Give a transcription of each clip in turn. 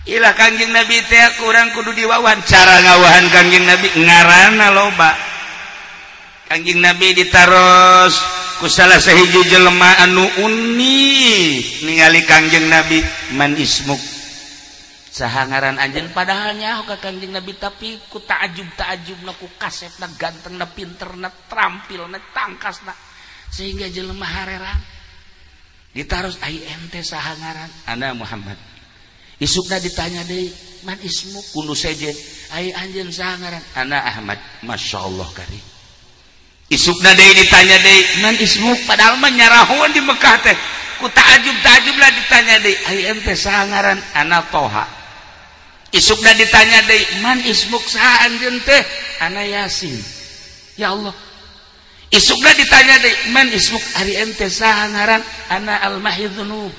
Ilah Kangjeng Nabi teh kurang kudu diwawan. Cara ngawahan Kangjeng Nabi ngaranna loba. Kangjeng Nabi ditaros ku salah sahiji jelema anu uni ningali Kangjeng Nabi man ismuk. Saha ngaran anjeun padahal nyaho ka Kangjeng Nabi tapi ku ta'ajub-ta'ajubna ku kasepna gantengna pinterna terampilna tangkasna sehingga jelema harerang. Ditaros ai ente saha ngaran? Ana Muhammad. Isukna ditanya deui, man ismu kunu sejen? Ai anjeun saha ngaran? Ana Ahmad. Masyaallah kari. Isukna deui ditanya deui, man ismu? Padahal mah nyarahoan di Mekah teh. Ku ta'ajub-ta'ajub lah ditanya deui, ai ente saha ngaran? Ana Toha. Isukna ditanya deui, man ismuk saha anjeun teh? Ana Yasin. Ya Allah. Isukna ditanya deui, man ismuk ari ente saha ngaran? Ana Al-Mahidz-Dzunub.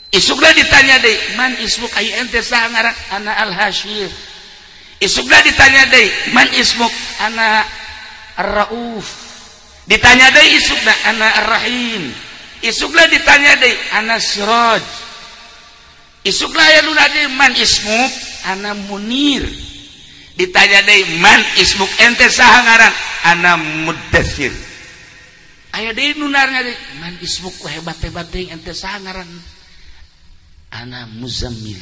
Isukna ditanya deui, man ismuk ai ente saha ngaran? Ana Al-Hasyir. Isukna ditanya deui, man ismuk? Ana Ar-Rauf. Ditanya deui isukna ana Ar-Rahim. Isukna ditanya deui ana Siraj. Isukna aya nu deui man ismuk? Ana Munir. Ditanya deui man ismuk ente saha ngaran? Ana Muddatsir. Aya deui nu naranya deui man ismuk ku hebat-hebat deui ente saha ngaran? Ana Muzammil.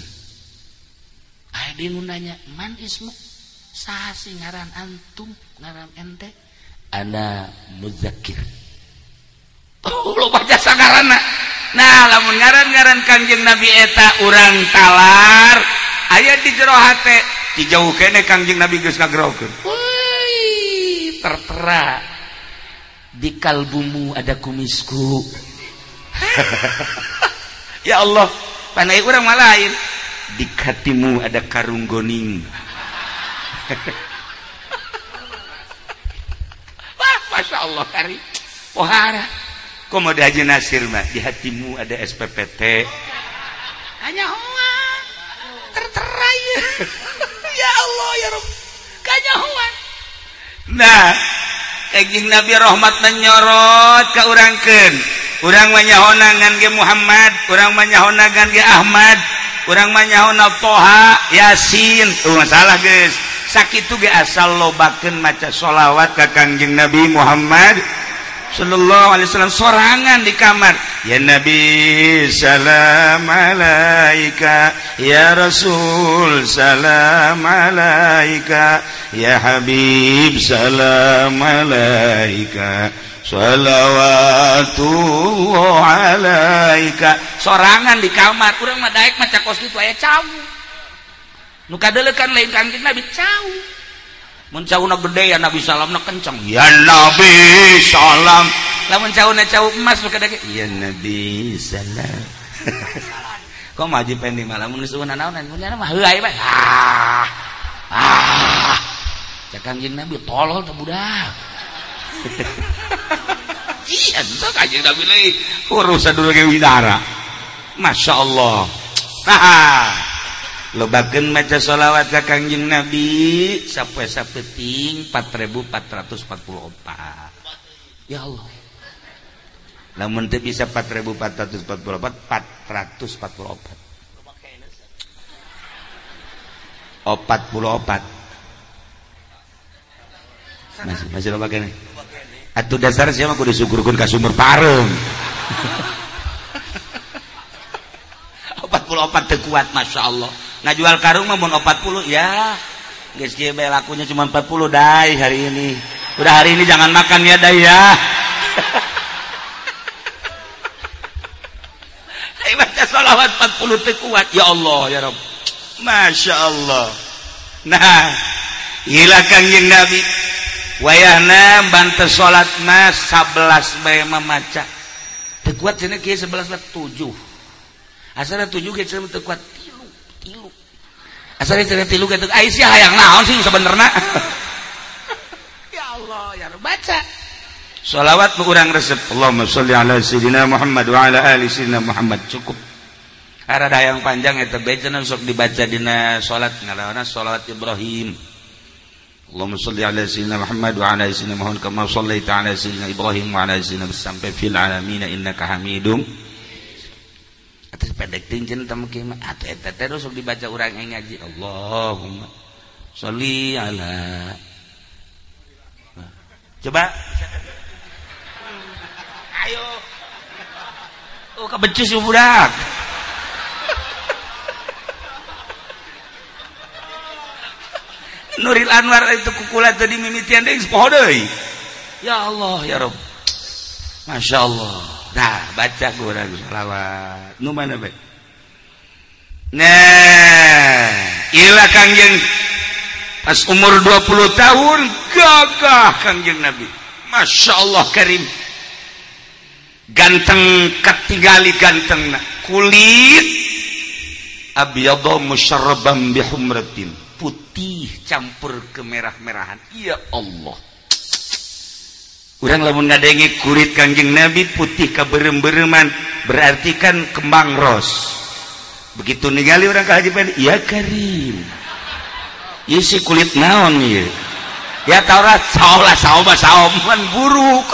Aya deui nu nanya man ismuk saha sih ngaran antum ngaran ente? Ana Muzakkir. Oh, loba jasa ngaranna. Nah, lamun ngaran-ngaran Kangjeng Nabi eta urang talar aya di jero hate, di jauh kene Kangjeng Nabi geus ngagerokeun. Wih, tertera di kalbumu ada kumisku. Ya Allah, panai urang mah lain. Di hatimu ada karung goning. Wah, Masya Allah kari. Pohara. Komodo Haji Nasir mah di hatimu ada SPPT. Hanya hoa. Tertera ya. Ya Allah ya Rabb. Kanyahoan. Nah, Kangjeng Nabi rahmat menyorot ka urangkeun. Urang mah nyahona ngan ge Muhammad, urang mah nyahona ngan ge Ahmad, urang mah nyahona Toha, Yasin. Tuh masalah geus. Sakitu ge asal lobakeun maca sholawat ka Kangjeng Nabi Muhammad sallallahu alaihi wasallam sorangan di kamar. Ya Nabi salam alaika, ya Rasul salam alaika, ya Habib salam alaika, shalawatullah alaika. Sorangan di kamar, urang mah daek maca kos kitu aya cau. Nu kadeulekan lain Kangjeng Nabi cau. Mun cauna gede ya Nabi salamna kenceng. Ya Nabi salam. Lamun cauna cau emas nu kadege ya Nabi salam. Kok mah haji pendi mah lamun geus eueuh nanaonan mun mah heuay bae. Ah. Ah. Cek Kangjeng Nabi tolol teh budak. Iya, sok Kangjeng Nabi leuy urusan dulu ge widara. Masya Allah. Nah, lobakeun maca sholawat ka Kangjeng Nabi sapoe sapeting 4444. Ya Allah. Lamun teu bisa 4444, 444. 44. Masih loba keneh. Atuh dasar sia mah kudu syukurkeun ka sumur pareum. 44 teu kuat Masya Allah. Ngajual karung mah mun 40 ya. Geus kieu bae lakunya cuma 40 dai hari ini. Udah hari ini jangan makan ya dai ya. Ai baca sholawat 40 teu kuat ya Allah ya Rabb. Masya Allah. Nah, ilah Kangjeng Nabi. Wayahna bante salat mah 11 bae mah maca. Teu kuat cenah kieu 11 mah 7. Asana 7 ge cenah teu kuat 3. Asana cenah 3 ge teu ai sia hayang naon sih sabenerna. Ya Allah ya Rabb, baca. Sholawat nu urang resep. Allahumma sholli ala sayidina Muhammad wa ala ali sayidina Muhammad, cukup. Arada hayang panjang eta bae cenah sok dibaca dina salat ngaranna sholawat Ibrahim. Allahumma sholli ala sayyidina Muhammad wa ala sayyidina Muhammad kama shallaita ala sayyidina Ibrahim wa ala sayyidina sampai fil alamin innaka Hamidum. Atas pendek tinjen tamu kieu mah atuh eta teh sok dibaca urang ngaji Allahumma sholli ala. Coba. Ayo. Oh kabecus budak. Nuril Anwar itu kukula tadi mimitian deui poho deui. Ya Allah ya Rabb. Masya Allah. Nah, baca kurang sholawat. Nu mana bae? Nah, ilah Kangjeng pas umur 20 tahun gagah Kangjeng Nabi. Masya Allah karim. Ganteng ketinggali gantengna. Kulit abyadha musyarraban bihumratin. Putih campur kemerah-merahan. Ya Allah. Urang lamun ngadenge kulit Kangjeng Nabi putih kaberem-bereman berarti kan kembang ros. Begitu ningali urang ka Haji Pendi, ya karim. Ieu si kulit naon ieu? Ya taurat saolah saoma saoman buruk.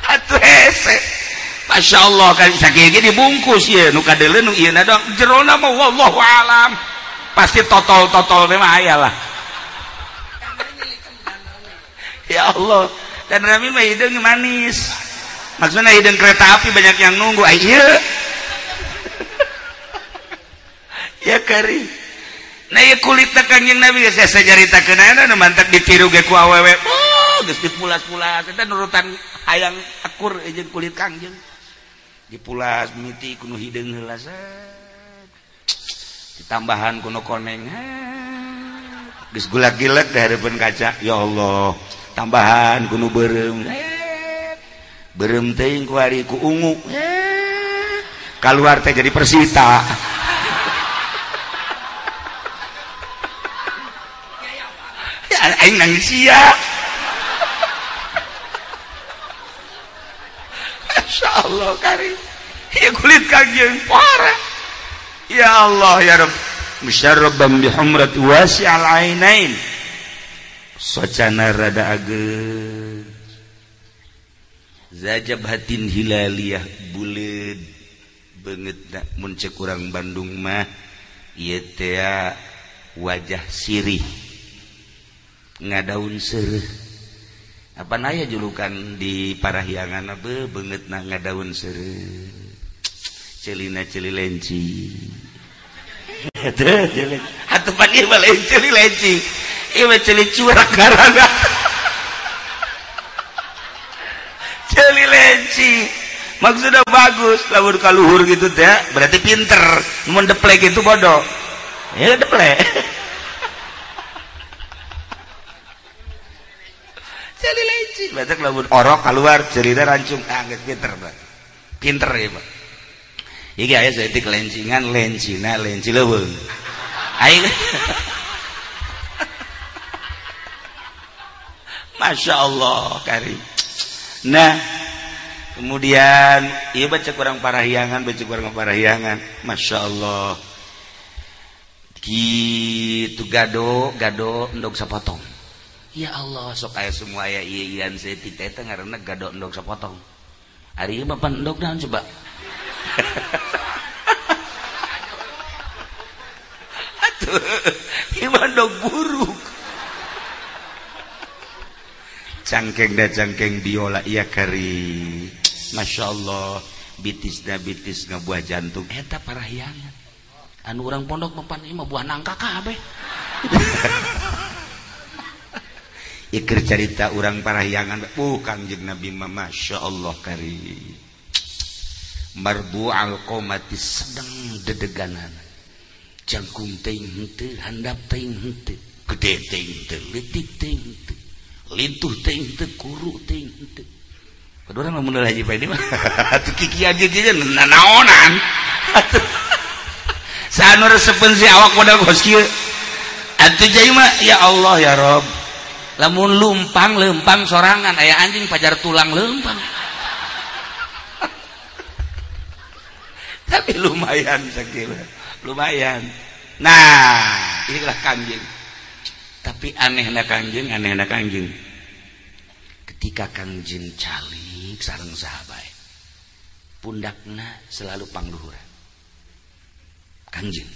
Atuh hese. Masya Allah kan sakieu ge dibungkus ieu nu kadeuleu nu ieu na doang jerona mah wallahu alam. Pasti totol-totol teh mah aya lah. Ya Allah, dan Rami mah hideung manis. Maksudnya hideung kereta api banyak yang nunggu. Ai ieu. Ya kari. Nah ieu kulitna Kangjeng Nabi geus saya caritakeun ayeuna nu mantak ditiru ge ku awewe. Oh, geus dipulas-pulas eta nurutan hayang akur jeung kulit Kangjeng. Dipulas mimiti ku nu hideung heula ditambahan ku nu koneng. Geus gulak-gilek di hareupeun kaca. Ya Allah. Tambahan kuno berem berem teuing ku hari ku ungu keluar teh jadi Persita. Ya aing nangis sia. Masya Allah karim ya kulit Kangjeng parah. Ya Allah ya Rabb musyarraban bihumrat wasi'al ainain. Socana rada ageung zajabhatin hilaliyah buleud beungeutna mun ceuk urang Bandung mah ieu teh wajah sirih ngadaun seureuh. Apa aya julukan di Parahyangan beuh beungeutna ngadaun seureuh ceulina ceuli lenci. Teu ceuli atuh pan ieu mah lain ceuli lenci. Ieu mah ceuli curak ngaranna. Ceuli lenci. Maksudnya bagus, lamun ka luhur gitu teh berarti pinter. Mun deplek itu bodoh. Ya deplek. Ceuli lenci. Berarti lamun orok keluar ceulina rancung, ah geus pinter berarti. Pinter ieu mah. Iki aya saeutik lencingan, lencina lenci leuweung. Aing Masya Allah karim. Nah kemudian iya baca kurang Parahyangan, baca kurang Parahyangan. Masya Allah gitu gado gado endog sapotong. Ya Allah sok aya semua aya ieu-ieuan saeutik teh teh ngaranna gado endog sapotong. Ari ieu mah pan endog naon coba. Atuh ieu mah endog buruk. Cangkeng da cangkeng biola iya kari. Masya Allah bitis da bitis ngabuah jantung eta Parahyangan. Anu urang pondok mempan ieu mah buah nangka kabeh. Ieu keur carita urang Parahyangan Kangjeng Nabi mah Masya Allah kari. Marbu'al qomati sedang dedeganan. Jangkung teuing henteu, handap teuing henteu, gede teuing henteu, leutik teuing henteu. Lintuh teuing teu kuru teuing teu. Kudu urang lamun Haji Paidi mah atuh kikian kieu nanaonan. Atuh sanu resepeun si awak modal kos kieu. Atuh jai mah ya Allah ya Rabb. Lamun lumpang lempang sorangan aya anjing pajar tulang lempang. Tapi lumayan sakieu. Lumayan. Nah, inilah Kangjeng. Tapi anehna Kangjeng, anehna Kangjeng. Ketika Kangjeng calik, Calik sareng saha bae pundakna selalu pangluhuran Kangjeng.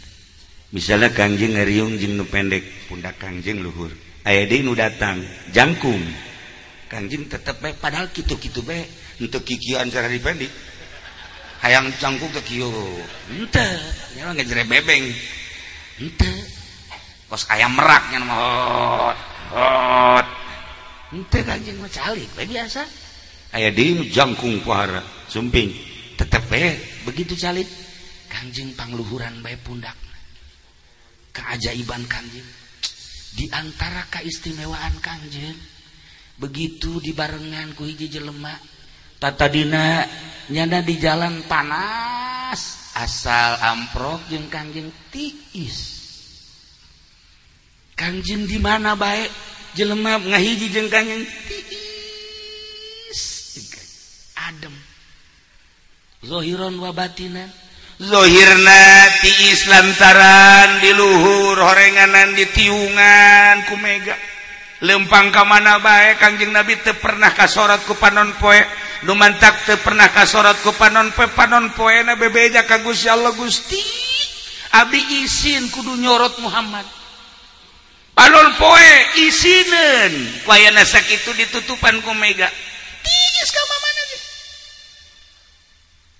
Misalnya Kangjeng ngariung jeung nu pendek, pundak Kangjeng luhur. Aya deui nu datang jangkung. Kangjeng tetep bae padahal kitu-kitu bae, henteu kikieuan cara dipendik. Hayang jangkung teh kieu. Henteu, nya mah ngejere bebeng. Henteu. Kos ayam merak nya mah hot. Hot. Henteu Kangjeng mah calik bae biasa. Aya deui nu jangkung pohara, sumping. Tetep bae begitu calik. Kangjeng pangluhuran bae pundak. Keajaiban Kangjeng di antara keistimewaan Kangjeng begitu dibarengan ku hiji jelema tatadina nyana di jalan panas asal amprok jeung Kangjeng tiis. Kangjeng di mana bae jelema ngahiji jeung Kangjeng tiis adem zahiron wa batinan. Zohirna tiis lantaran di luhur horenganan di tiungan ku mega lempang ka mana bae Kangjeng Nabi teu pernah kasorot ku panon poe nu mantak teu pernah kasorot ku panon poe panon poena bebeja ka Gusti Allah. Gusti abdi isin kudu nyorot Muhammad panon poe isineun ku ayana sakitu ditutupan ku mega tiis ka mana ge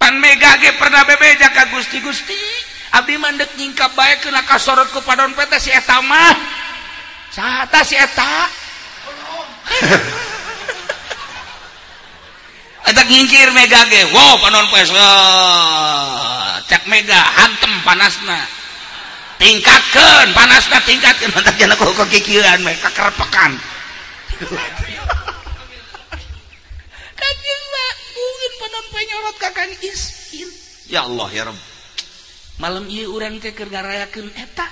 pan mega ge pernah bebeja ka Gusti. Gusti abdi mah deuk nyingkap bae keuna kasorot ku panon poe teh si eta mah saha tah si eta eta nyingkir mega ge wow panon poe cak mega hantem panasna tingkatkeun panasna tingkatkeun mantak jana ku kikieuan meh kakerepekan Kanjeng mah mungkin panon poe nyorot ka Kang Isin. Ya Allah ya Rabb malam ieu urang teh keur ngarayakeun eta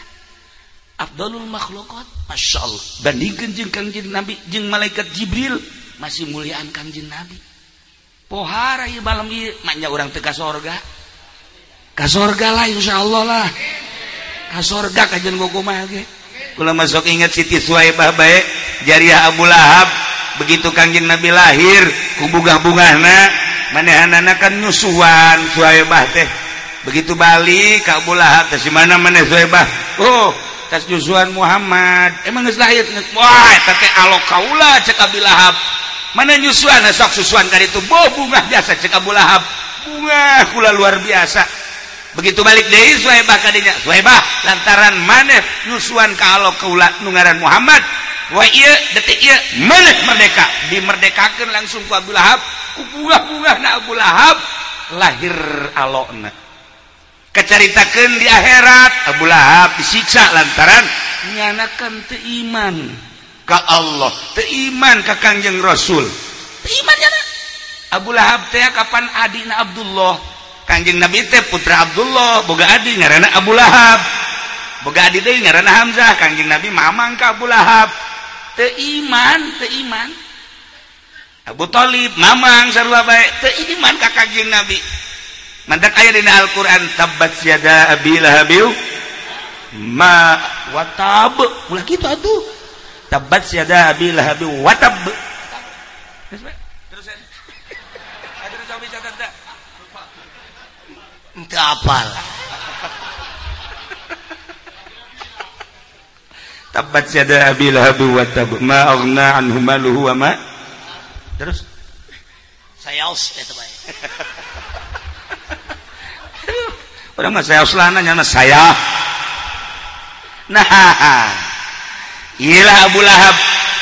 afdalul makhluqat masyaallah bandingkeun jeung Kangjeng Nabi jeung malaikat Jibril masih muliaan Kangjeng Nabi pohara ieu malam ieu manya urang teh ka sorga ka sorga lah insyaallah lah ka sorga kajian kumaha ge kula masuk ingat Siti Suwaibah bae jariah Abu Lahab begitu Kangjeng Nabi lahir ku bungah-bungahna manehanana kan nyusuan Suwaibah teh begitu balik ka Abu Lahab teh si mana maneh Suwaibah oh tas nyusuan Muhammad emang geus lahir wah eta teh alok kaula cek Abu Lahab mana nyusuan sok susuan ka ditu boh bungah biasa cek Abu Lahab bungah kula luar biasa begitu balik deui Suwaibah ka dinya Suwaibah lantaran maneh nyusuan ka alok kaula nu ngaran Muhammad wa ieu detik ieu maneh merdeka dimerdekakeun langsung ku Abu Lahab ku bungah-bungahna Abu Lahab lahir alokna kecaritakeun di akhirat Abu Lahab disiksa lantaran nyanakan teu iman ka Allah teu iman ka Kangjeng Rasul teu iman nyana Abu Lahab teh kapan adina Abdullah Kangjeng Nabi teh putra Abdullah boga adi ngaranna Abu Lahab boga adi deui ngaranna Hamzah Kangjeng Nabi mamang ka Abu Lahab teu iman teu iman Abu Thalib mamang sarua bae teu iman ka Kangjeng Nabi mantak aya dina Al-Qur'an tabbat yada abi lahabiu ma watab ulah kitu atuh tabbat yada abi lahabiu watab terus terus henteu apal tabbat yada abi lahabiu watab ma aghna anhu maluhu wa ma terus sayaos eta bae orang mah saya uslana nyana saya nah iyalah Abu Lahab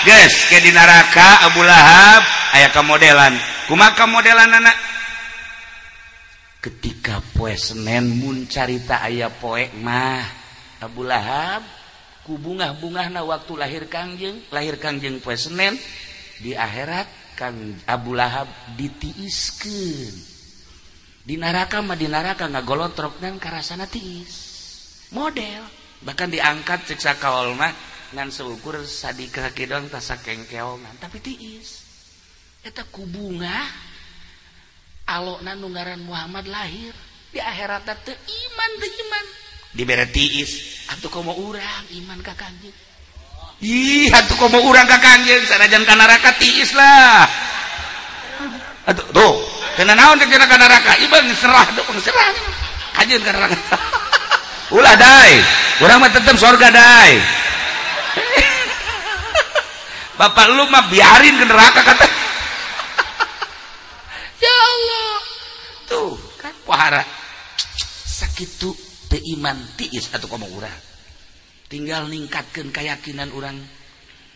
geus ke di neraka Abu Lahab aya kamodelan kumaha kamodelanana ketika poe Senin mun carita aya poe mah Abu Lahab ku bungah-bungahna waktu lahir Kangjeng poe Senin di akhirat Kang Abu Lahab ditiiskeun di neraka mah di neraka ngagolotrok dan karasana tiis model bahkan diangkat cek sakaol mah ngan seukur sadika kidong tasa kengkeongan tapi tiis eta ku bunga alokna nu ngaran Muhammad lahir di akhirat teu iman teu iman dibere tiis atuh komo urang iman ka Kangjeng ih atuh komo urang ka Kangjeng sanajan ka neraka tiis lah Atuh tuh kena naon cek ka neraka ieu serah tuh serah kajeun ka neraka. Ulah dai urang mah tetep surga dai. Bapak lu mah biarin ke neraka kata. Ya Allah tuh kan pohara sakitu teu iman tiis atuh komo urang tinggal ningkatkeun keyakinan urang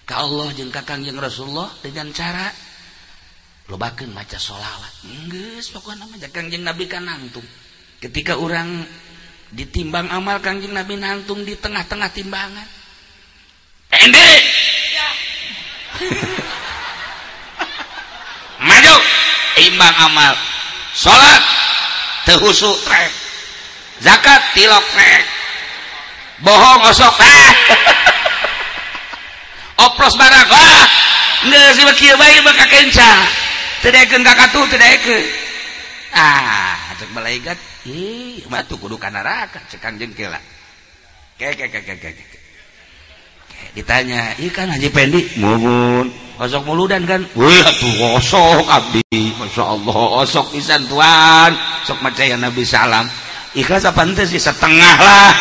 ka Allah jeung ka Kangjeng Rasulullah dengan cara lobakeun maca sholawat. Geus pokona mah Kangjeng Nabi kan nangtung. Ketika urang ditimbang amal Kangjeng Nabi nangtung di tengah-tengah timbangan. Endi. Ya. Maju timbang amal. Salat teu husu trek. Zakat tilok trek. Bohong osok ah. Oplos barang wah. Geus ieu kieu bae mah kakenca. Teu daekeun ka katuh teu daekeun. Ah, cek malaikat, ih, mah tuh kudu ka neraka cek Kangjeng kela. Ke. Ditanya, "Ieu kan Haji Pendi?" Mumun. Osok muludan kan? Wih, atuh osok abdi. Masyaallah, osok pisan tuan. Sok macaya Nabi salam. Ikhlas apa henteu sih setengah lah.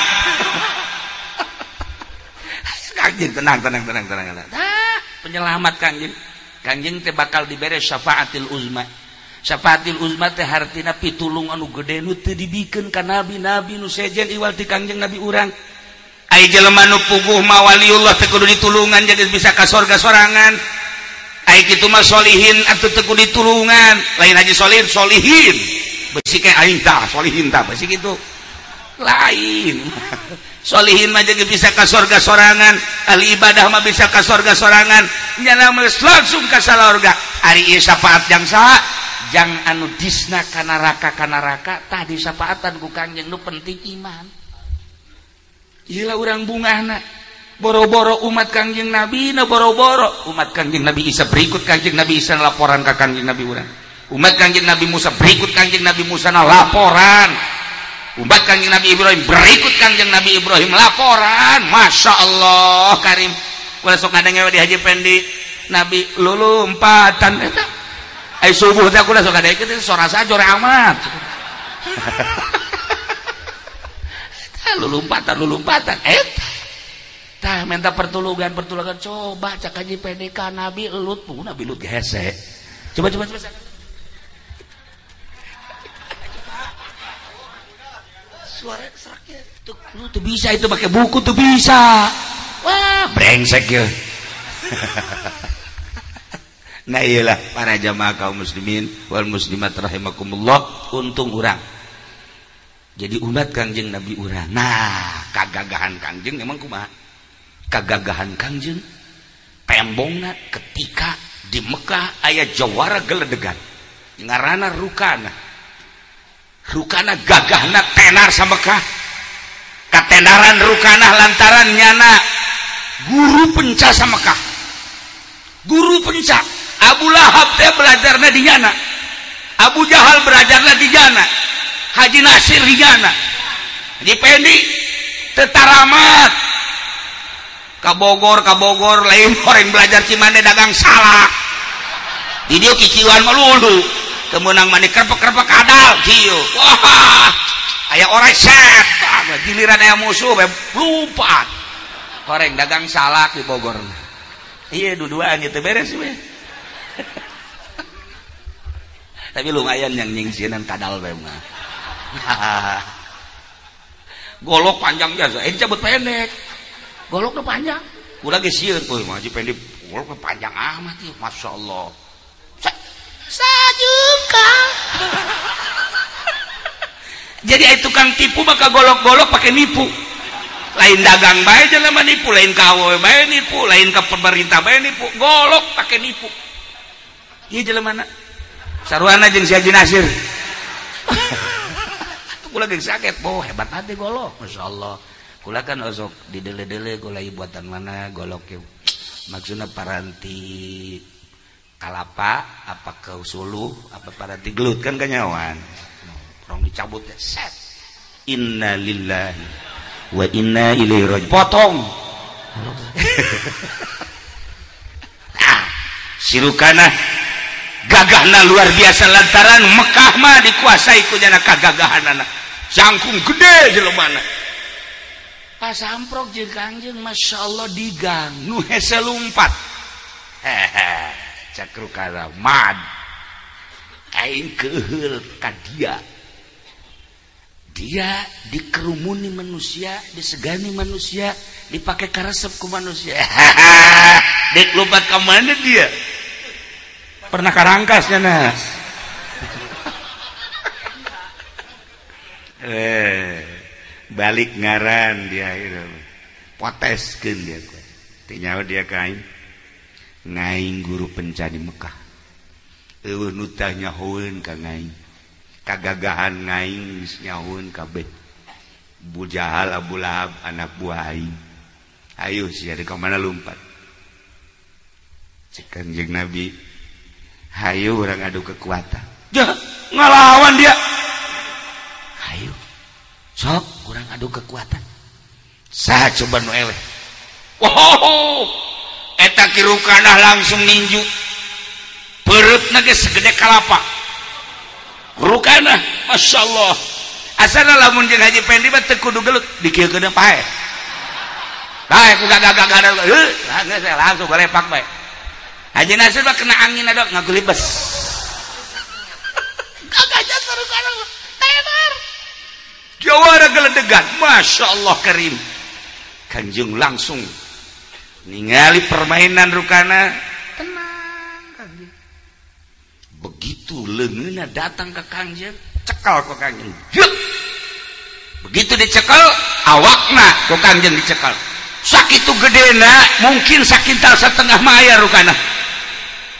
Kangjeng tenang. Nah, penyelamat Kangjeng. Kangjeng teh bakal dibere syafaatil uzma. Syafaatil uzma teh hartina pitulung anu gede nu teu dibikeun ka nabi-nabi nu sejen iwal ti Kangjeng Nabi urang. Ai jelema nu puguh mah waliullah teh kudu ditulungan jadi bisa ka sorga sorangan. Ai kitu mah solihin atuh teu kudu ditulungan. Lain haji solihin, solihin. Besi kayak aing tah, solihin tah, besi kitu. Lain. Solihin mah jadi bisa ka sorga sorangan, ahli ibadah mah bisa ka sorga sorangan, nyana mah langsung ka sorga. Ari ieu syafaat jang saha? Jang anu disna ka neraka tah disafaatan ku Kangjeng nu penting iman. Ieu lah urang bungahna. Boro-boro umat Kangjeng Nabi na boro-boro umat Kangjeng Nabi Isa berikut Kangjeng Nabi Isa laporan ka Kangjeng Nabi urang. Umat Kangjeng Nabi Musa berikut Kangjeng Nabi Musa na laporan. Umat Kangjeng Nabi Ibrahim berikut Kangjeng Nabi Ibrahim laporan. Masya Allah karim. Kula sok ngadenge di Haji Pendi Nabi lulu empatan eta. Ai subuh teh kula sok ngadenge teh sorasa jore amat. Eta lulumpatan eta. Tah minta pertolongan coba cak Haji Pendi ka Nabi Lut, Nabi Lut hese. Coba. Suara seraknya tuh, lu tuh bisa itu pakai buku tuh bisa. Wah, brengsek ya. Nah iyalah para jamaah kaum muslimin wal muslimat rahimakumullah, untung urang jadi umat Kangjeng Nabi urang. Nah, kagagahan Kangjeng emang kumaha? Kagagahan Kangjeng tembongna ketika di Mekah aya jawara geledegan ngaranna Rukana. Rukana gagahna tenar sa Mekah. Katenaran Rukana lantaran nyana guru penca sa Mekah. Guru penca Abu Lahab teh belajarna di nyana. Abu Jahal belajarna di nyana. Haji Nasir di nyana. Haji Pendi tetaramat ka Bogor lain orang belajar Cimande dagang salak. Di dieu kiciwan melulu. Kemenang mani kerpek-kerpek kadal kieu. Wah, aya orang set. Giliran aya musuh bae lumpat. Horeng dagang salak di Bogor. Iya dua-duaan itu beres we. Tapi lumayan yang nyingsieunan kadal bae mah. Golok panjang jasa, cabut pendek. Golokna panjang. Kula ge sieun euy mah Haji Pendi golokna panjang amat ieu, masyaallah. Sajungkal. Jadi ai tukang tipu maka golok-golok pakai nipu. Lain dagang bae jelema nipu, lain ka awewe bae nipu, lain ka pemerintah bae nipu, golok pakai nipu. Ieu jelema na. Saruana jeung si Haji Nasir. Kula ge sakit, boh hebat hati golok, masyaallah. Kula kan osok didele-dele kula buatan mana golok ieu. Maksudna paranti kalapa apa ke suluh apa paranti gelut kan kanyawan. Rong dicabut ya set. Inna lillahi wa inna ilaihi raji'un. Potong. Nah, si Rukana Gagahna luar biasa lantaran Mekah mah dikuasai ku nyana kagagahanana. Jangkung gede jelemana. Pas amprok jeung Kangjeng Masya Allah digang nu hese lumpat. Hehe, cek Rukana mad. Aing keuheul ka dia. Dia dikerumuni manusia, disegani manusia, dipakai karesep ku manusia. Dek lompat ke mana dia? Pernah karangkasnya nas. Balik ngaran dia itu. Poteskeun dia ku. Teu nyaho dia ka aing. Ngaing guru penca di Mekah. Eueuh nu tah nyahoeun ka ngaing. Kagagahan ngaing geus nyahoeun kabeh. Abu Jahal, Abu Lahab anak buah aing. Ayo sia di ka mana lumpat. Cek Kanjeng Nabi, hayu urang adu kekuatan. Jah, ngalawan dia. Hayu. Sok urang adu kekuatan. Saha coba nu eleh. Wow. Eta Ki Rukanah langsung ninju. Pereutna ge segede kalapa. Rukanah, Masya Allah. Asana lamun jeung Haji Pendi mah teu kudu gelut, dikieukeun pae. Bae ku gagah-gagah heuh, geus langsung golepak bae. Haji Nasir mah kena angin adok ngagulibes. Gagahnya Rukanah tenar. Jawara geledegan, Masya Allah karim. Kanjeng langsung ningali permainan Rukana, tenang Kanjeng. Begitu leungeunna datang ke Kanjeng, cekal ku Kanjeng. Juk. Begitu dicekal, awakna ku Kanjeng dicekal. Sakitu gedena, mungkin sakintal setengah maya Rukana.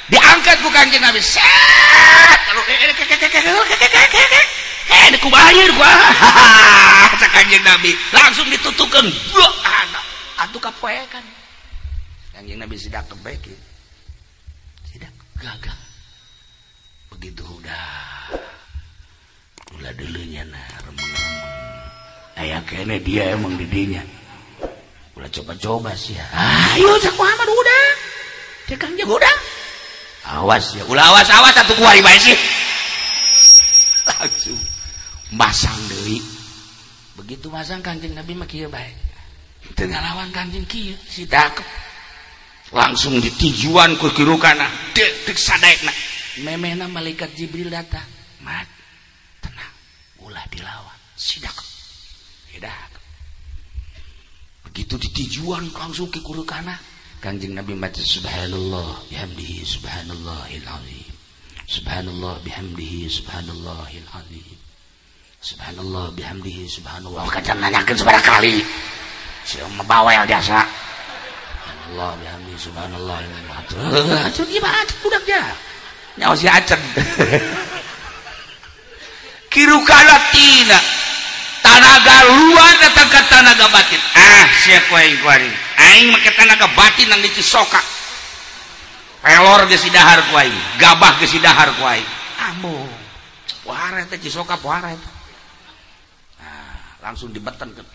Diangkat ku Kanjeng Nabi. Set. Kalau kumaha Kanjeng Nabi langsung ditutukeun. Atuh kapoekan. Kanjeng Nabi sidak kebek. Sidak gagah. Begitu udah. Ulah deuleunya na remeng-remeng. Aya kene dia emang didinya. Ulah coba-coba sih. Ayo cak Muhammad udah. Cek Kanjeng udah. Awas ya, ulah awas-awas atuh kuari bae sih. Langsung masang deui. Begitu masang Kanjeng Nabi mah kieu bae. Teu ngalawan Kanjeng kieu, si dakep. Langsung ditujuan ku Ki Rukana, deuk sadaekna. Memehna malaikat Jibril datang. Mat, tenang, ulah dilawan. Si dakep. Dakep. Begitu ditujuan langsung ke Rukana, Kanjeng Nabi maca subhanallah bihamdihi subhanallahil azim. Subhanallah bihamdihi subhanallahil azim. Subhanallah bihamdihi subhanallah. Kacang nanyakeun sabaraha kali. Sia mah bawel jasa. Subhanallah bihamdihi subhanallah. Acen ieu mah acen budak ja. Nyaho si acen. Ki Rukana tina tanaga luar datang ka tanaga batin. Ah sia ku aing kuari. Aing make tanaga batin nang di Cisoka. Pelor geus didahar ku aing, gabah geus didahar ku aing. Ambo. Pohara teh Cisoka pohara eta. Nah, langsung dibetenkeun.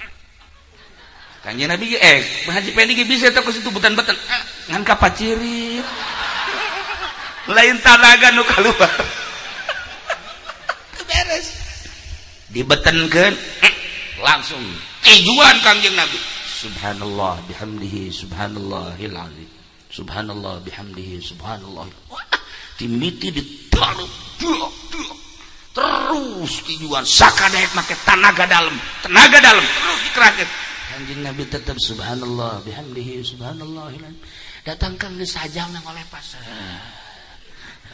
Kanjeng Nabi Haji Pendi ge bisa eta ku situ beten-beten. Ngan kapacirit. Lain tanaga nu kaluar. Teu beres. Dibetenkeun langsung tujuan Kanjeng Nabi. Subhanallah bihamdihi subhanallahil azim. Subhanallah bihamdihi subhanallah. Wah, timiti ditaruh terus tujuan sakadaek make tanaga dalam terus dikerahkeun. Kanjeng Nabi tetap subhanallah bihamdihi subhanallahil azim. Datangkan geus sajamna ngolepas.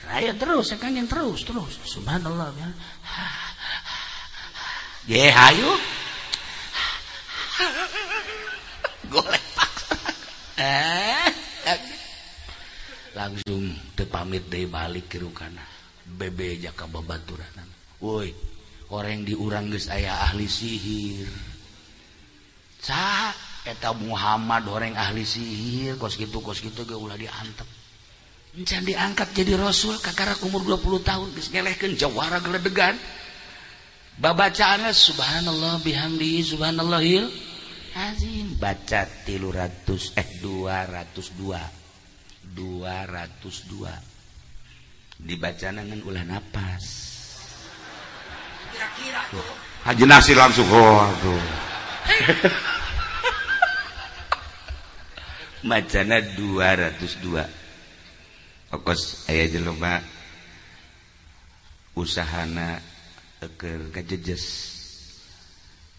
Raya terus Kanjeng terus subhanallah bihamdihi. Ye hayu. Golepak. Langsung teu pamit deui balik ke Rukana. Bebe jaka babaturanana. Woi, orang di urang geus aya ahli sihir. Saha eta Muhammad orang ahli sihir kos kitu ge ulah diantep. Encan diangkat jadi rasul kakarak umur 20 tahun geus ngelehkeun jawara geledegan. Babacaanna subhanallah bihamdihi subhanallahil azim. Baca 202. Dibaca ngan ulah napas. Kira-kira tuh. Haji Nasir langsung oh tuh. Macana 202. Okos aya jelema usahana keur ngajejes.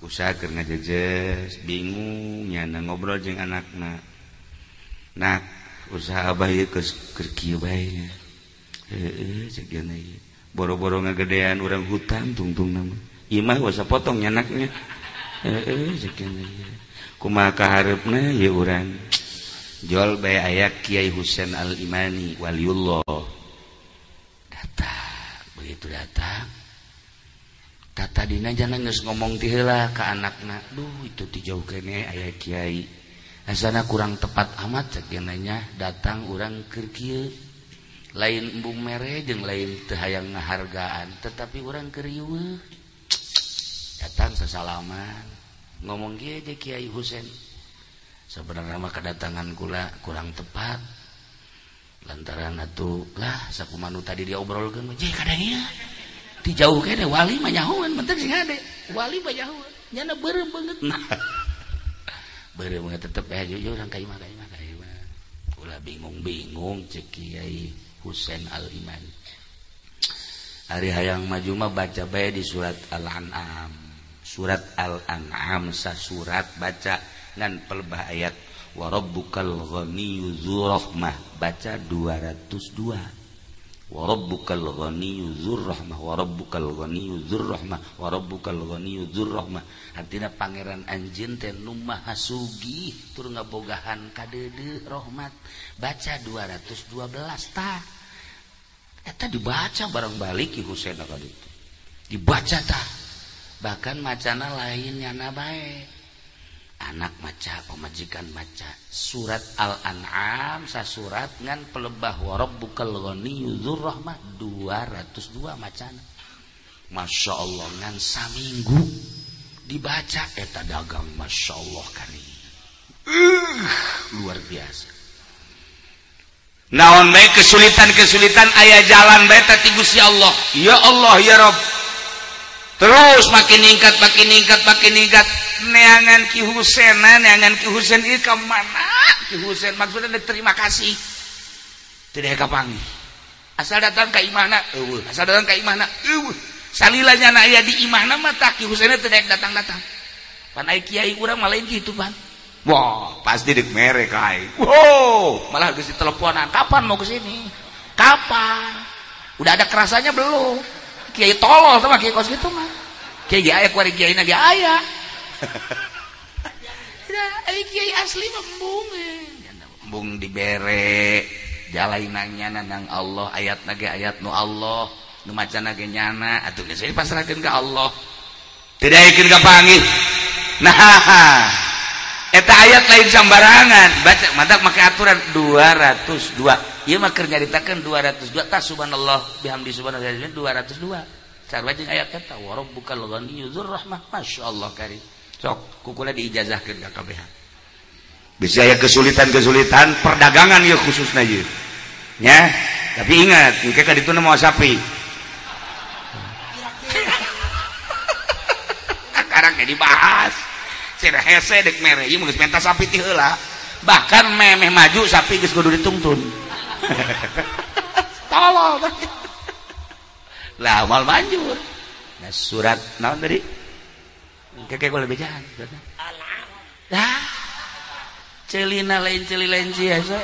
Usaha keur ngajejes, bingung nyana ngobrol jeung anakna. Nak, usaha abah ieu keur kieu bae nya. Heeh, cek geuna ieu. Boro-boro ngagedean urang hutang tungtungna mah. Imah wasa potong nyanaknya. Heeh, cek geuna ieu. Kumaha kahareupna ieu urang? Jol bae aya Kiai Husain Al-Imani waliullah. Datang, begitu datang. Tata dina jangan geus ngomong ti heula ka anakna. Duh, itu ti jauh keneh aya kiai. Asana kurang tepat amat cek nya datang urang keur kieu. Lain embung mere jeung lain teu hayang ngahargaan, tetapi urang keur riweuh. Datang sasalaman, ngomong kieu je Kiai Husain. Sebenarnya mah kedatangan kula kurang tepat. Lantaran atuh lah sakumanu tadi diobrolkeun mah je kadang ieu. Ti jauh kene wali mah nyahoan penting sing ade. Wali mah nyahoan. Nyana beureum beungeut. Beureum beungeut tetep aya jujur urang ka imah ka imah ka imah. Ulah bingung-bingung cek Kiai Husain Al-Imani. Ari hayang maju mah baca bae di surat Al-An'am. Surat Al-An'am sasurat baca ngan pelbah ayat wa rabbukal ghaniyyu dzur rahmah baca 202. Wa rabbukal ghaniyyu dzur rahmah wa rabbukal ghaniyyu dzur rahmah wa rabbukal ghaniyyu dzur rahmah. Artina pangeran anjeun teh nu maha sugih tur ngabogahan kadeudeuh rahmat. Baca 212 tah. Eta dibaca barang balik Ki Husain ka ditu. Dibaca tah. Bahkan macana lain nyana bae. Anak maca, pemajikan maca surat Al-An'am sasurat ngan pelebah wa rabbukal ghaniyyu dzur rahmah 202 macana. Masya Allah ngan saminggu dibaca eta dagang Masya Allah kari. Luar biasa. Naon bae kesulitan-kesulitan aya jalan bae teh ti Gusti Allah. Ya Allah ya Rabb. Terus makin ningkat makin ningkat makin ningkat. Neangan Ki Husain, neangan Ki Husain ieu ka mana? Ki Husain maksudna terima kasih. Tidak kapanggih. Asal datang ka imahna eueuh, asal datang ka imahna eueuh. Salila nyana aya di imahna mah tah Ki Husain teh datang-datang. Pan ai kiai urang mah lain kitu pan. Wah, pasti deuk mere ka aing. Wow, malah geus diteleponan, kapan mau ke sini? Kapan? Udah ada kerasanya belum? Kiai tolol sama kiai kos gitu mah. Kiai ge aya kuari kiai na ge aya. Ya, kiai asli mah embung. Embung dibere jalainannya nang Allah, ayatna ge ayat nu Allah, nu macana ge nyana, atuh geus dipasrahkeun ka Allah. Tidak yakin ka panggih. Nah, eta ayat lain sambarangan, baca mantak make aturan 202. Ieu mah keur nyaritakeun 202 tah subhanallah bihamdi subhanallah 202. Sarua jeung ayat eta wa rabbukal ghaniyyu dzur rahmah. Masyaallah kari. Sok kukula diijazahkeun ka kabeh. Bisa aya kesulitan-kesulitan perdagangan ieu khususna ieu. Nya, tapi ingat, engke ka dituna moal sapi. Sekarang ge dibahas. Cenah hese deuk mere ieu geus menta sapi ti heula. Bahkan memeh maju sapi geus kudu ditungtun. Tolol. Lah moal manjur. Nah surat naon tadi? Keke gua lebih jahan. Dah. Celina lain celi lain biasa.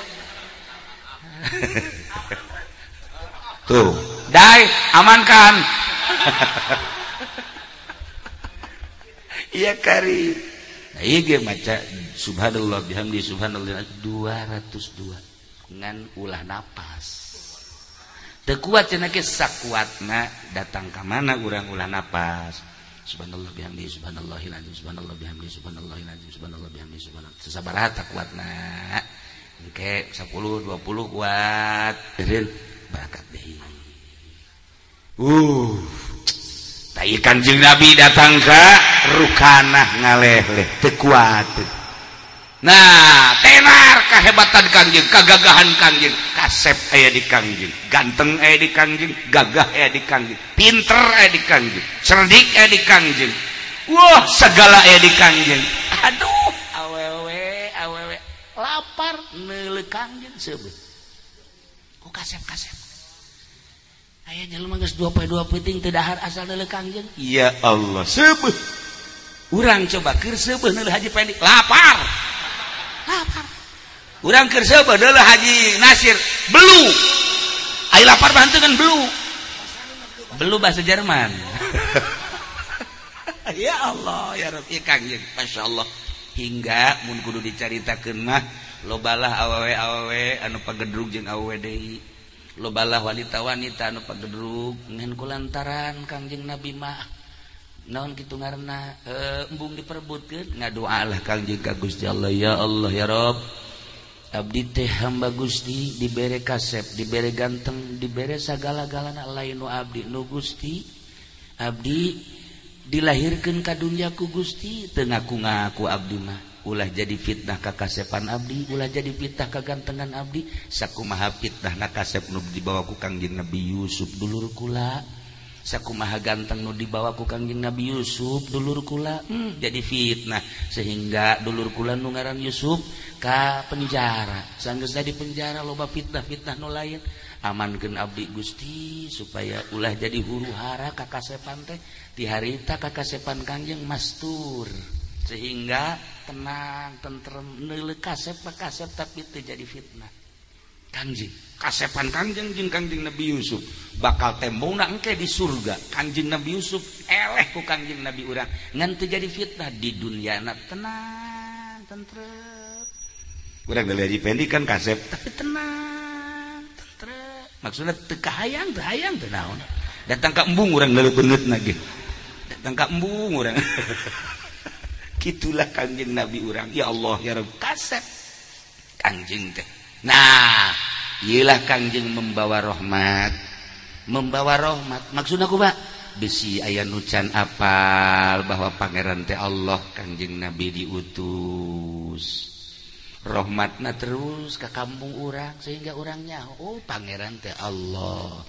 Tuh, dai amankan. Iya kari. Nah, ieu ge maca subhanallah bihamdi subhanallah 202 ngan ulah napas. Teu kuat cenah ge sakuatna datang ka mana urang ulah napas. Subhanallah bihamdi subhanallahil azim subhanallah bihamdi subhanallahil azim subhanallah bihamdi subhanallah. Sesabaraha tak kuatna. Engke 10 20 kuat. Eureun barakat deui. Tai Kanjeng Nabi datang ka Rukanah ngaleh-leh teu kuat. Nah, tenar Kahebatan Kangjeng, kagagahan Kangjeng, kasep aya di Kangjeng, ganteng aya di Kangjeng, gagah aya di Kangjeng, pinter aya di Kangjeng, cerdik aya di Kangjeng. Wah, segala aya di Kangjeng. Aduh, awewe awewe lapar neuleuh Kangjeng seubeuh. Ku kasep-kasep. Aya jelema geus 2 poe 2 peuting teu dahar asal neuleuh Kangjeng. Ya Allah, seubeuh. Urang coba keur seubeuh neuleuh Haji Pendi, lapar. Lapar. Urang keur seubeuh neuleuh Haji Nasir, belu. Ai lapar mah henteu kan belu. Belu bahasa Jerman. Ya Allah, ya Rabbi Kangjeng, masyaallah. Hingga mun kudu dicaritakeun mah lobalah awewe-awewe anu pagedrug jeung awewe deui. Lobalah wanita-wanita anu pagedrug ngan kulantaran Kangjeng Nabi mah naon kitu ngaranna embung diperebutkeun ngadoalah Kangjeng ka Gusti Allah, ya Allah ya Rabb, abdi teh hamba Gusti dibere kasep, dibere ganteng, dibere sagala-galana lain nu abdi nu Gusti. Abdi dilahirkeun ka dunya ku Gusti teu ngaku-ngaku abdi mah, ulah jadi fitnah ka kasepan abdi, ulah jadi fitnah ka gantengan abdi. Sakumaha fitnah na kasep nu dibawa ku Kangjeng Nabi Yusuf dulur kula, sakumaha ganteng nu dibawa ku Kangjeng Nabi Yusuf dulur kula, jadi fitnah sehingga dulur kula nu ngaran Yusuf ka penjara. Sanggeus di penjara loba fitnah-fitnah nu lain. Amankeun abdi Gusti supaya ulah jadi huru hara ka kasepan teh. Ti harita ka kasepan Kangjeng mastur sehingga tenang tentrem neuleuh kasep kasep tapi teu jadi fitnah. Kangjeng kasepan Kangjeng jeung Kangjeng Nabi Yusuf bakal tembongna engke di surga. Kangjeng Nabi Yusuf eleh ku Kangjeng Nabi urang ngan teu jadi fitnah di dunyana, tenang tentrem. Urang dari Haji Pendi kan kasep tapi tenang tentrem, maksudna teu kahayang teu hayang teu naon. Datang ka embung urang leuleuh beungeutna ge, datang ka embung urang. Kitulah Kangjeng Nabi urang, ya Allah ya Rabb, kasep Kangjeng teh. Nah, iyalah Kangjeng membawa rahmat, membawa rahmat. Maksud aku Pak, besi aya nu can apal bahwa pangeran teh Allah, Kangjeng Nabi diutus. Rahmatna terus ke kampung urang sehingga urang nyaho, oh pangeran teh Allah.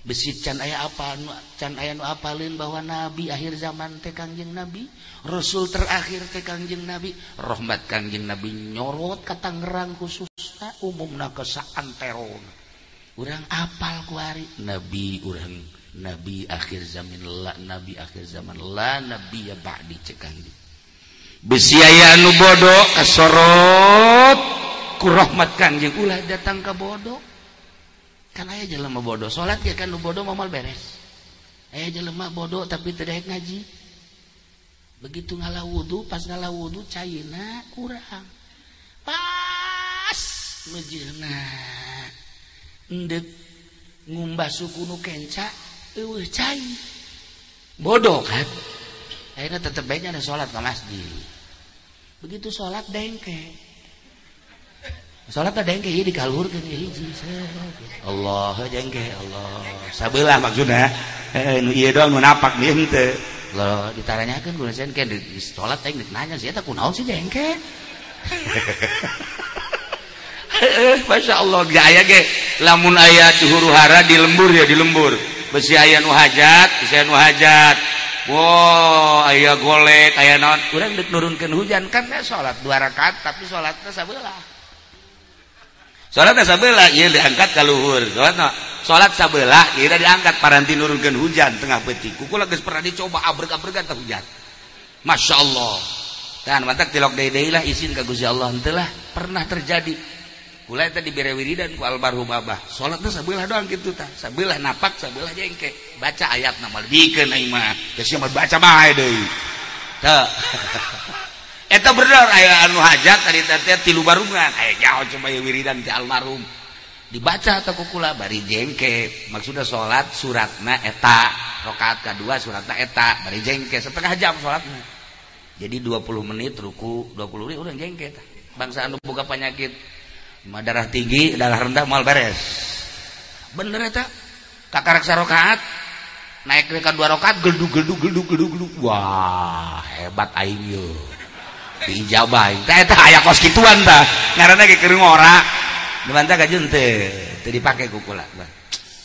Besi can aya apa can aya nu apaleun bahwa nabi akhir zaman teh Kangjeng Nabi, rasul terakhir teh Kangjeng Nabi. Rahmat Kangjeng Nabi nyorot ka Tangerang khususna, umumna ke saantero. Urang apal kuari nabi urang, nabi akhir zaman la, nabi akhir zaman la nabi ya ba'di cek Kangjeng. Besi aya anu bodoh kasorot ku rahmat Kangjeng, ulah datang ka bodoh. Kan aya jelema bodoh salat ya kan nu bodoh moal beres. Aya jelema bodoh tapi teu daek ngaji. Begitu ngalah wudu, pas ngalah wudu caina kurang. Pas meujeuhna endek ngumbah suku nu kenca eueuh cai. Bodoh kan? Akhirnya tetep bae nya salat ka masjid. Begitu salat dengke. Salat teh dengke ieu dikaluhurkeun ieu hiji. Allah jengke Allah. Sabelah maksudna. Heeh nu ieu doang nu napak ieu henteu. Loh ditaranyakeun ku sen ke di salat teh geus nanya si eta kunaon sih jengke. Heeh, masyaallah ge aya ge lamun aya di huru hara di lembur ya di lembur. Besi aya nu hajat, besi aya nu hajat. Wow, aya golek, aya naon. Urang deuk nurunkeun hujan kan salat 2 rakaat tapi salatna sabelah. Salat sabelah ieu diangkat ka luhur. Salat sabelah ieu diangkat paranti nurunkeun hujan tengah peuting. Kukula geus pernah dicoba abreg-abregan teh hujan. Masyaallah. Dan mantak tilok deui-deui lah izin ka Gusti Allah henteu lah pernah terjadi. Kula eta dibere wiridan ku almarhum abah. Salatna sabelah doang kitu tah. Sabelah napak, sabelah jengke. Baca ayatna mah lebihkeun aing mah. Geus mah baca bae deui. Teu. Eta bener aya anu hajat tadi teh tilu barungan. Aya nyaho coba ieu wiridan ti almarhum. Dibaca atau kukula bari jengke. Maksudna salat suratna eta, rakaat kadua suratna eta, bari jengke setengah jam salatna. Jadi 20 menit ruku, 20 menit urang jengke tah. Bangsa anu boga penyakit darah tinggi, darah rendah moal beres. Bener eta. Kakarak sarakaat naik ke 2 rakaat geldug geldug geldug geldug geldug. Wah, hebat aing ieu. Diijabah. Tah eta aya kos kituan tah. Ngaranna ge keur ngora. Dibantah kajun teu, teu dipake ku kula.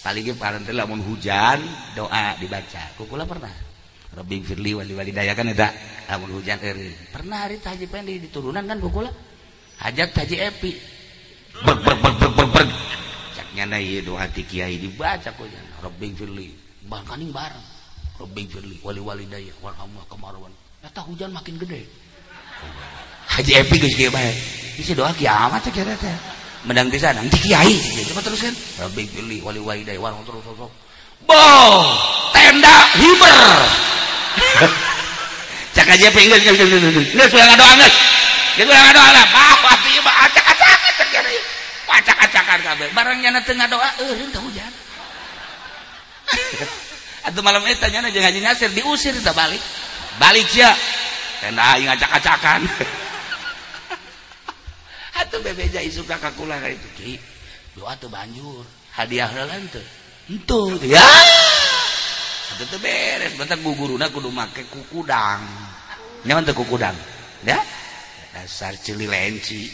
Paling ge paranti lamun hujan doa dibaca. Ku kula pernah. Rabbi firli wali walidaya kan eta lamun hujan eureun. Pernah hari Haji Pendi diturunan kan ku kula. Hajat Haji Epi. Breg breg breg breg breg. Cak nyana ieu doa ti kiai dibaca ku nyana. Rabbi firli. Bakaning bareng. Rabbi firli wali walidaya warhamna kamarwan. Eta hujan makin gede. Haji Epi geus kieu bae. Isi doa kiamat cek eta teh. Mendang pisan ti kiai. Coba teruskan. Rabbi firli wali walidaya warhamna terus terus. Boh, tenda hiber. Cak Haji Epi geus geus geus. Geus ulah ngadoa geus. Geus ulah ngadoa lah. Bah, atuh ieu mah acak-acakan cek kiai. Acak-acakan kabeh. Barang nyana teu ngadoa eureun teh hujan. Atuh malam eta nyana jeung Haji Nasir diusir teh balik. Balik sia. Tenda aing acak-acakan. Atuh bebeja isuk ka kula ka itu. Ki, doa teu banjur. Hadiah heula teu. Henteu. Ya. Atuh teu beres, bentar guguruna kudu make kukudang. Nyaman teu kukudang? Ya. Dasar ceuli lenci.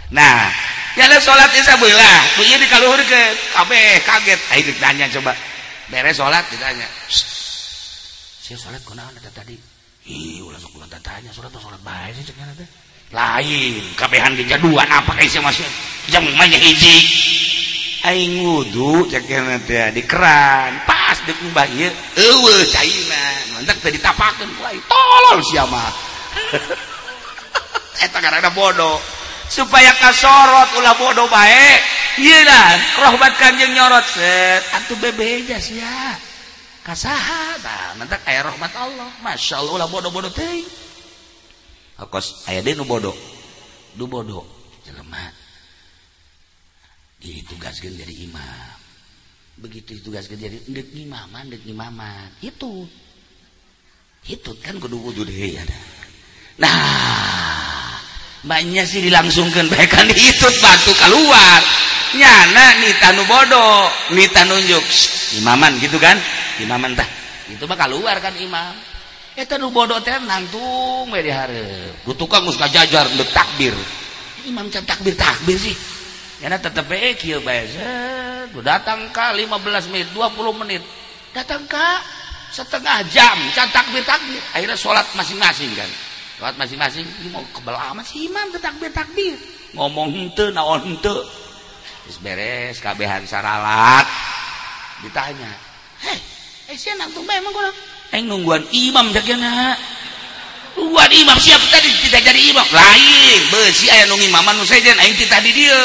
Nah, nyana salat isya beulah, ku ieu dikaluhurkeun. Kabeh kaget. Aing ditanya coba. Beres salat ditanya. Sia salat kunaon eta tadi? Ih, ulah sok ulah tanya, salat teh salat bae sih cek nyana teh. Lain, kabehan ge jaduan apa ka sia mah sia. Jang mah hiji. Aing wudu cek nyana teh di keran, pas deuk mbah ieu eueuh caina. Mantak teh ditapakeun ku aing. Tolol sia mah. Eta ngaranna bodoh. Supaya kasorot ulah bodoh bae. Ieu lah rahmat Kanjeng nyorot set atuh bebeja sia. Kasaha tah mantak aya rahmat Allah. Masyaallah ulah bodoh-bodoh teuing. Kos aya deui nu bodoh. Nu bodoh jelema ditugaskeun jadi imam. Begitu ditugaskeun jadi deuk ngimaman, hitut. Hitut kan kudu wudu deui ada. Nah, banyak sih dilangsungkeun bae kan hitut batu keluar. Nyana nita nu bodoh, nita nunjuk imaman gitu kan? Imaman tah. Itu mah keluar kan imam. Eta nu bodoh teh nangtung we di hareup. Ku tukang geus ngajajar deuk takbir. Imam can takbir-takbir sih. Nyana tetep we kieu bae. Datang ka 15 menit, 20 menit. Datang ka setengah jam can takbir-takbir. Akhirnya salat masing-masing kan. Salat masing-masing, ini mau kebel amat si imam teh takbir-takbir. Ngomong henteu naon henteu. Geus beres kabehan saralat. Ditanya, "Heh, sia nangtung bae emang kunaon?" Aing nungguan imam jagana. Nungguan imam siap tadi tidak jadi imam. Lain, beusi aya nu ngimaman nu sejen aing ti tadi dieu.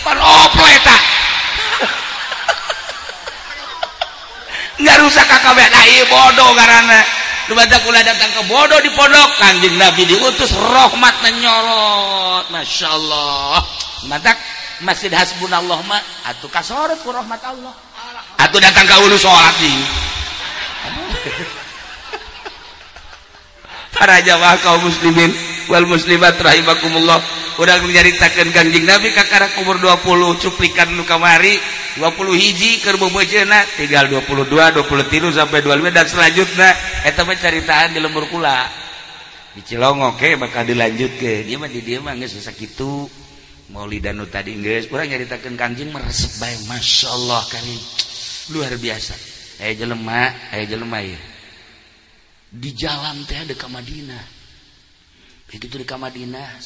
Pan oplo eta. Ngarusak ka kabeh ieu bodoh ngaranna. Nu baca kula datang ke bodoh di pondok, Kanjeng Nabi diutus rahmat menyorot. Masyaallah. Mantak Masjid Hasbunallah mah atuh kasorot ku rahmat Allah. Atuh datang ka ulu salat deui. Para jamaah kaum muslimin wal muslimat rahimakumullah. Urang nyaritakeun Kanjeng Nabi kakara umur 20 cuplikan nu kamari 20 hiji keur beubeujeuhna tinggal 22, 23 sampai 25 dan selanjutna eta mah caritaan di lembur kula. Di Cilongok ke bakal dilanjutkeun. Ieu mah di dieu mah geus sakitu. Maulidan nu tadi geus urang nyaritakeun Kanjeng meresep bae masyaallah karim. Luar biasa. Aya jelema ieu. Di jalan teh ada ka Madinah. Begitu di ka Madinah,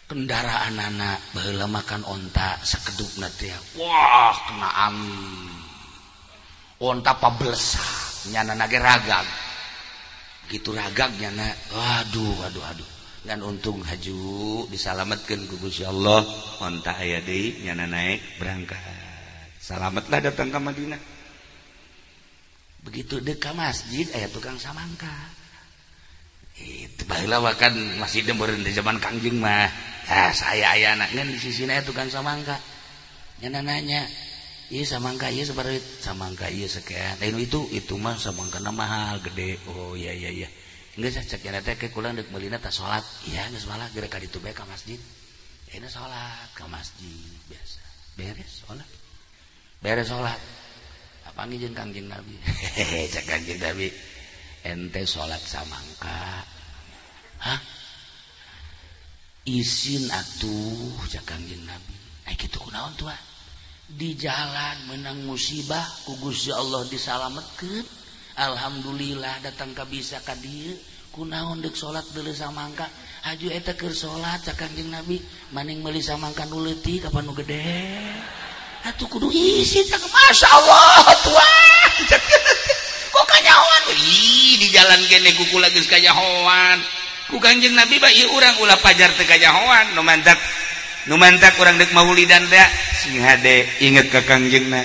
kendaraan anak baheula makan onta sakedupna teh. Wah, kena angin. Onta pabelesak, nyana nage ragag. Begitu ragag nyana, aduh aduh aduh. Ngan untung haju disalametkeun ku Gusti Allah, onta aya deui nyana naik berangkat. Salametlah datang ke Madinah. Begitu dekat masjid aya tukang samangka. Itu baheula kan masjid meureun di zaman Kangjeng mah. Ah saya aya ngan di sisina aya tukang samangka. Nyana nanya, "Ieu samangka ieu sabaraha?" Samangka ieu sekian. Lain itu mah samangkana mahal gede. Oh iya iya iya. Geus cek nyana teh ke kula deuk meulina tah salat. Iya geus malah geura ka ditu bae ka masjid. Ayeuna salat ka masjid biasa. Beres salat. Beres salat. Panggil jeung Kangjeng Nabi. Hehehe cek Kangjeng Nabi. Ente salat samangka. Hah? Isin atuh cak Kangjeng Nabi. Ai kitu kunaon tua? Di jalan menang musibah ku Gusti Allah disalametkeun. Alhamdulillah datang ka bisa ka dieu. Kunaon deuk salat deuleu samangka? Haju eta keur salat cak Kangjeng Nabi, maning meuli samangka nu leutik apa nu gede? Atuh kudu isin cak Masya Allah tua. Kok kanyahoan? Ih, di jalan kene kuku geus kanyahoan. Ku Kangjeng Nabi ba ieu urang ulah pajar teu kanyahoan. Nu mantak urang deuk maulidan teh sing hade inget ka Kangjengna.